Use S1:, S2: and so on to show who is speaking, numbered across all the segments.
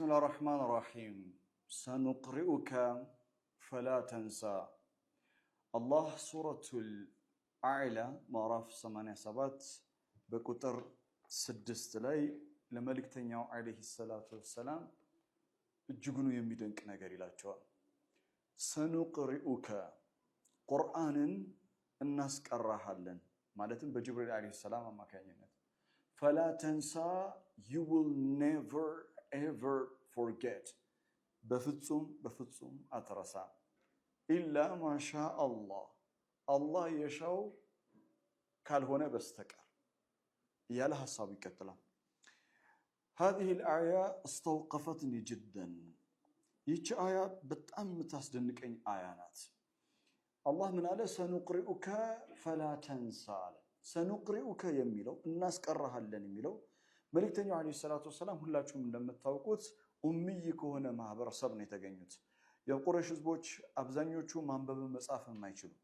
S1: بسم الله الرحمن الرحيم سنقرئك فلا تنسى። አላህ ሱረቱል አዕላ ምዕራፍ 87 በቁጥር 6 ላይ ለመልእክተኛው ዓለይሂ ሰላቱ ወሰላም እጅጉኑ የሚደንቅ ነገር ይላቸዋል። سنقرئك፣ ቁርአንን እናስቀራሃለን፣ ማለትም በጅብሪል ዓለይሂ ሰላም አማካኝነት፣ فلا تنسى፣ you will never ever forget፣ በፍጹም በፍጹም አትረሳም። إلا ما شاء الله፣ አላህ የሻው ካልሆነ በስተቀር እያለ ሀሳቡ ይቀጥላል። هذه الآية استوقفتني جدا። ይህች አያ በጣም የምታስደንቀኝ አያ ናት። አላህ ምን አለ? سنقرئك فلا تنسى አለ። سنقرئك የሚለው፣ እናስቀራሃለን የሚለው፣ መልእክተኛው ዓለይሂ ሰላቱ ወሰላም ሁላችሁም እንደምታውቁት ኡምይ ከሆነ ማህበረሰብ ነው የተገኙት። የቁረይሽ ህዝቦች አብዛኞቹ ማንበብን መጻፍም አይችሉም።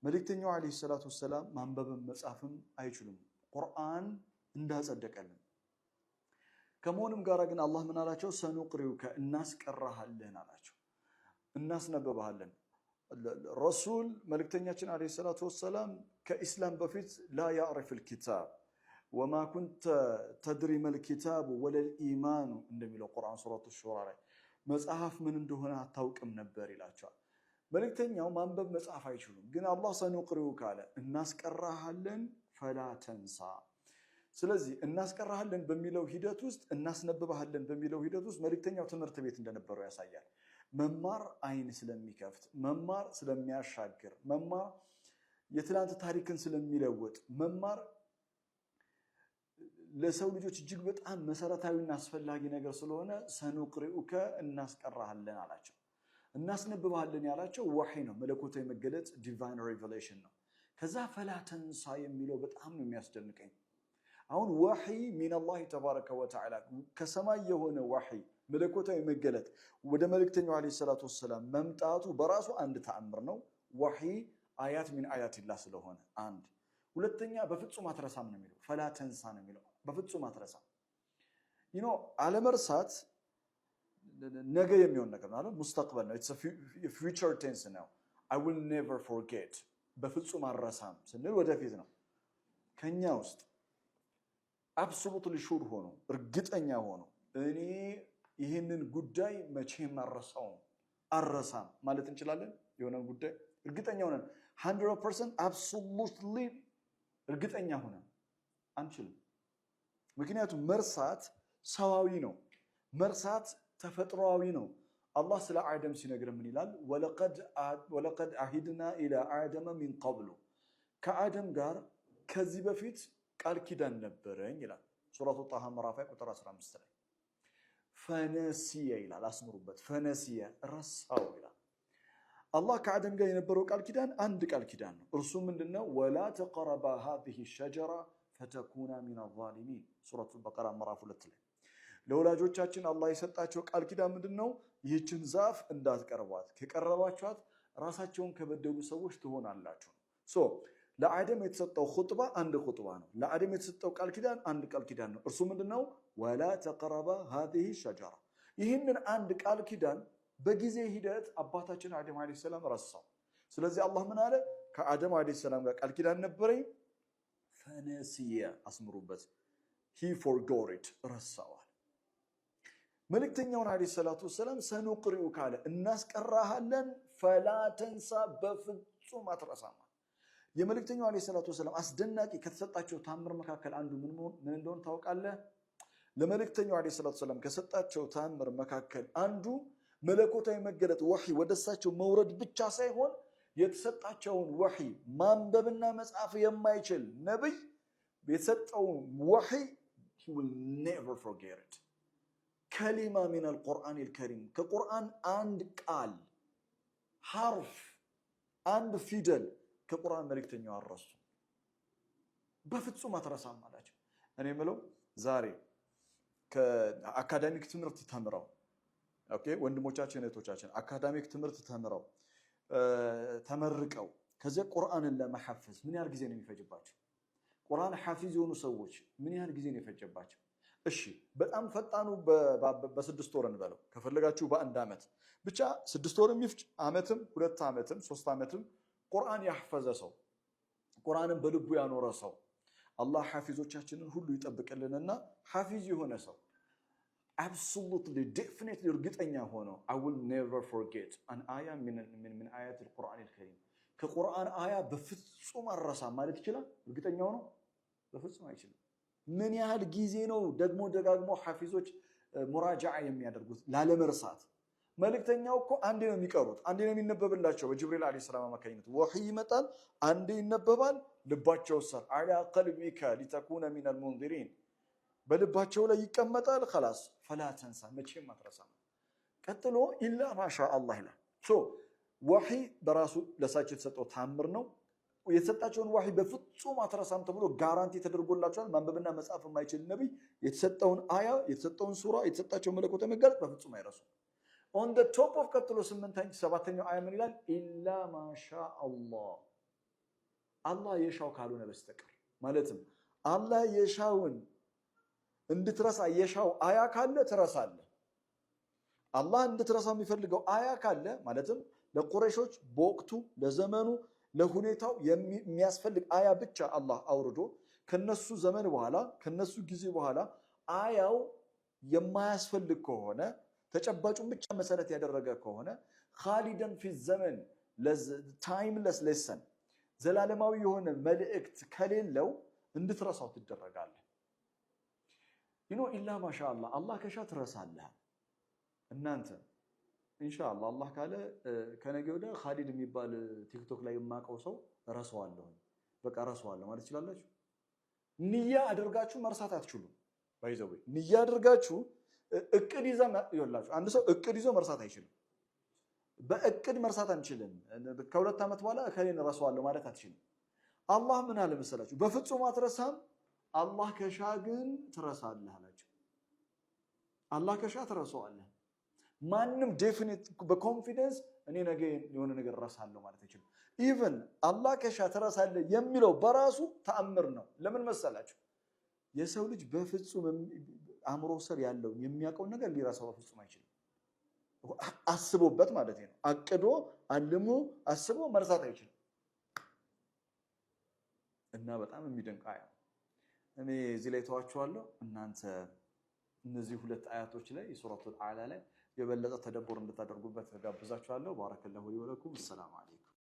S1: መልእክተኛው ዓለይሂ ሰላቱ ወሰላም ማንበብን መጻፍም አይችሉም። ቁርአን እንዳጸደቀልን ከመሆኑም ጋር ግን አላህ ምን አላቸው? سنقرئك፣ እናስቀራሃለን አላቸው፣ እናስነበባሃለን። ረሱል መልእክተኛችን ዓለይሂ ሰላቱ ወሰላም ከኢስላም በፊት لا يعرف الكتاب፣ وما كنت تدري ما الكتاب ولا الإيمان እንደሚለው ቁርአን ሱረቱ ሹራ ላይ፣ መጽሐፍ ምን እንደሆነ አታውቅም ነበር ይላቸዋል። መልእክተኛው ማንበብ መጻፍ አይችሉም። ግን አላህ سنقرئك አለ፣ እናስቀራሃለን፣ فلا تنسى። ስለዚህ እናስቀራሃለን በሚለው ሂደት ውስጥ፣ እናስነብባሃለን በሚለው ሂደት ውስጥ መልእክተኛው ትምህርት ቤት እንደነበረው ያሳያል። መማር አይን ስለሚከፍት፣ መማር ስለሚያሻግር፣ መማር የትላንት ታሪክን ስለሚለውጥ፣ መማር ለሰው ልጆች እጅግ በጣም መሰረታዊና አስፈላጊ ነገር ስለሆነ سنقرئك፣ እናስቀራሃለን አላቸው። እናስነብባሃለን ያላቸው ወሕይ ነው፣ መለኮታዊ መገለጽ፣ divine revelation ነው። ከዛ فلا تنسى የሚለው በጣም ነው የሚያስደንቀኝ። አሁን ወሕይ من الله تبارك وتعالى፣ ከሰማይ የሆነ ወሕይ፣ መለኮታዊ መገለጥ ወደ መልእክተኛው ዓለይሂ ሰላቱ ወሰላም መምጣቱ በራሱ አንድ ተአምር ነው። ወሕይ آيات من آيات الله ስለሆነ አንድ። ሁለተኛ በፍጹም አትረሳም ነው የሚለው፣ فلا تنسى ነው የሚለው፣ በፍጹም አትረሳም። አለመርሳት ነገ የሚሆን ነገር ነው፣ مستقبل ነው፣ future tense ነው። I will never forget፣ በፍጹም አልረሳም ስንል ወደፊት ነው። ከኛ ውስጥ absolutely sure ሆኖ፣ እርግጠኛ ሆኖ፣ እኔ ይህንን ጉዳይ መቼም አልረሳውም፣ አልረሳም ማለት እንችላለን? የሆነን ጉዳይ እርግጠኛ ሆነን 100% absolutely እርግጠኛ ሆነን አንችልም። ምክንያቱም መርሳት ሰዋዊ ነው። መርሳት ተፈጥሯዊ ነው። አላህ ስለ አደም ሲነግር ምን ይላል? ولقد عهدنا إلى آدم من قبل፣ ከአደም ጋር ከዚህ በፊት ቃል ኪዳን ነበረኝ ይላል። ሱረቱ ጣሃ ምዕራፍ ቁጥር 15 ላይ فنسي ይላል። አስምሩበት። فنسي፣ ረሳው ይላል። አላህ ከአደም ጋር የነበረው ቃል ኪዳን አንድ ቃል ኪዳን ነው። እርሱ ምንድነው? ولا تقربا هذه الشجرة فتكونا من الظالمين፣ ሱረቱ በቀራ ምዕራፍ 2 ላይ። ለወላጆቻችን አላህ የሰጣቸው ቃል ኪዳን ምንድን ነው? ይህችን ዛፍ እንዳትቀርቧት፣ ከቀረባችኋት ራሳቸውን ከበደሉ ሰዎች ትሆናላችሁ። So ለአደም የተሰጠው ኹጥባ አንድ ኹጥባ ነው። ለአደም የተሰጠው ቃል ኪዳን አንድ ቃል ኪዳን ነው። እርሱ ምንድን ነው? ولا تقربا هذه الشجرة። ይህንን አንድ ቃል ኪዳን በጊዜ ሂደት አባታችን አደም ዓለይሂ ሰላም ረሳው። ስለዚህ አላህ ምን አለ? ከአደም ዓለይሂ ሰላም ጋር ቃል ኪዳን ነበረኝ፣ فنسي፣ አስምሩበት፣ he forgot it፣ ረሳዋል። መልእክተኛውን ዓለይሂ ሰላቱ ወሰላም سنقرئك ካለ፣ እናስቀራሃለን፣ فلا تنسى፣ በፍጹም አትረሳም። የመልእክተኛው ዓለይሂ ሰላቱ ወሰላም አስደናቂ ከተሰጣቸው ታምር መካከል አንዱ ምን እንደሆነ ታውቃለህ? ለመልእክተኛው ዓለይሂ ሰላቱ ወሰላም ከሰጣቸው ታምር መካከል አንዱ መለኮታዊ መገለጥ ወሕይ ወደ እሳቸው መውረድ ብቻ ሳይሆን የተሰጣቸውን ወሕይ ማንበብና መጻፍ የማይችል ነብይ የተሰጠውን ወሕይ he will never forget it። كلمة من القرآن الكريم፣ ከቁርአን አንድ ቃል፣ حرف፣ አንድ ፊደል ከቁርአን መልእክተኛው አልረሱም። በፍጹም አትረሳም አላቸው። እኔ የምለው ዛሬ ከ academic ትምህርት ተምረው፣ okay፣ ወንድሞቻችን እህቶቻችን academic ትምህርት ተምረው ተመርቀው ከዚያ ቁርአንን ለመሐፈዝ ምን ያህል ጊዜ ነው የሚፈጅባቸው? ቁርአን ሐፊዝ የሆኑ ሰዎች ምን ያህል ጊዜ ነው የፈጀባቸው? እሺ፣ በጣም ፈጣኑ በ6 ወር እንበለው፣ ከፈለጋችሁ በአንድ ዓመት፣ ብቻ 6 ወርም ይፍጅ፣ ዓመትም፣ 2 ዓመትም፣ 3 ዓመትም ቁርአን ያሐፈዘ ሰው፣ ቁርአንን በልቡ ያኖረ ሰው፣ አላህ ሐፊዞቻችንን ሁሉ ይጠብቅልንና ሐፊዝ የሆነ ሰው absolutely, definitely እርግጠኛ ሆኖ "I will never forget an آية من آيات القرآن الكريم"፣ ከቁርአን አያ በፍጹም አልረሳም ማለት ይችላል? እርግጠኛ ሆኖ በፍጹም አይችልም። ምን ያህል ጊዜ ነው ደግሞ ደጋግሞ ሐፊዞች ሙራጃዓ የሚያደርጉት ላለመርሳት? መልእክተኛው እኮ አንዴ ነው የሚቀሩት፣ አንዴ ነው የሚነበብላቸው። በጅብሪል ዓለይሂ ሰላም አማካኝነት ወሕይ ይመጣል፣ አንዴ ይነበባል። ልባቸው ስር على قلبك لتكون من المنذرين፣ በልባቸው ላይ ይቀመጣል። خلاص، فلا تنسى፣ መቼም አትረሳም። ቀጥሎ إلا ما شاء الله ይላል። So ወሕይ በራሱ ለሳቸው የተሰጠው ታምር ነው። የተሰጣቸውን ዋሒ በፍጹም አትረሳም ተብሎ guarantee ተደርጎላቸዋል። ማንበብና መጻፍ የማይችል ነቢይ የተሰጠውን አያ፣ የተሰጠውን ሱራ፣ የተሰጣቸውን መለኮታዊ መገለጥ በፍጹም አይረሱም። On the top of ቀጥሎ ስምንተኛ ሰባተኛው አያ ምን ይላል? إلا ما شاء الله፣ አላህ የሻው ካልሆነ በስተቀር። ማለትም አላህ የሻውን፣ እንድትረሳ የሻው አያ ካለ ትረሳለህ። አላህ እንድትረሳው የሚፈልገው አያ ካለ፣ ማለትም ለቁረይሾች በወቅቱ፣ ለዘመኑ፣ ለሁኔታው የሚያስፈልግ አያ ብቻ አላህ አውርዶ ከነሱ ዘመን በኋላ፣ ከነሱ ጊዜ በኋላ አያው የማያስፈልግ ከሆነ፣ ተጨባጩን ብቻ መሰረት ያደረገ ከሆነ፣ خالدا في الزمن፣ timeless lesson፣ ዘላለማዊ የሆነ መልእክት ከሌለው እንድትረሳው ትደረጋለህ። إلا ما شاء الله፣ አላህ ከሻ ትረሳለህ። እናንተ ኢንሻአላህ አላህ ካለ ከነገ ወዲያ ካሊድ የሚባል ቲክቶክ ላይ የማውቀው ሰው እረሳዋለሁኝ፣ በቃ እረሳዋለሁ ማለት ትችላላችሁ። ንያ አድርጋችሁ መርሳት አትችሉም። By the way፣ ንያ አድርጋችሁ እቅድ ይዘ ይኸውላችሁ፣ አንድ ሰው እቅድ ይዞ መርሳት አይችልም። በእቅድ መርሳት አንችልም። ከ2 ዓመት በኋላ እከሌን እረሳዋለሁ ማለት አትችልም። አላህ ምን አለ መሰላችሁ? በፍጹም አትረሳም። አላህ ከሻ ግን ትረሳለህ አላቸው። አላህ ከሻ ትረሳዋለህ። ማንም definite በ confidence እኔ ነገ የሆነ ነገር እረሳለሁ ማለት አይችልም። Even አላህ ከሻ ትረሳለህ የሚለው በራሱ ተአምር ነው። ለምን መሰላችሁ? የሰው ልጅ በፍጹም አእምሮ ስር ያለውን የሚያውቀውን ነገር ሊረሳው በፍጹም አይችልም። አስቦበት ማለት ነው። አቅዶ፣ አልሞ፣ አስቦ መርሳት አይችልም። እና በጣም የሚደንቅ አያ፣ እኔ እዚህ ላይ ተዋችኋለሁ። እናንተ እነዚህ ሁለት አያቶች ላይ፣ የሱረቱል አዕላ ላይ የበለጠ ተደቡር እንድታደርጉበት ጋብዛችኋለሁ። بارك الله لي ولكم። السلام عليكم።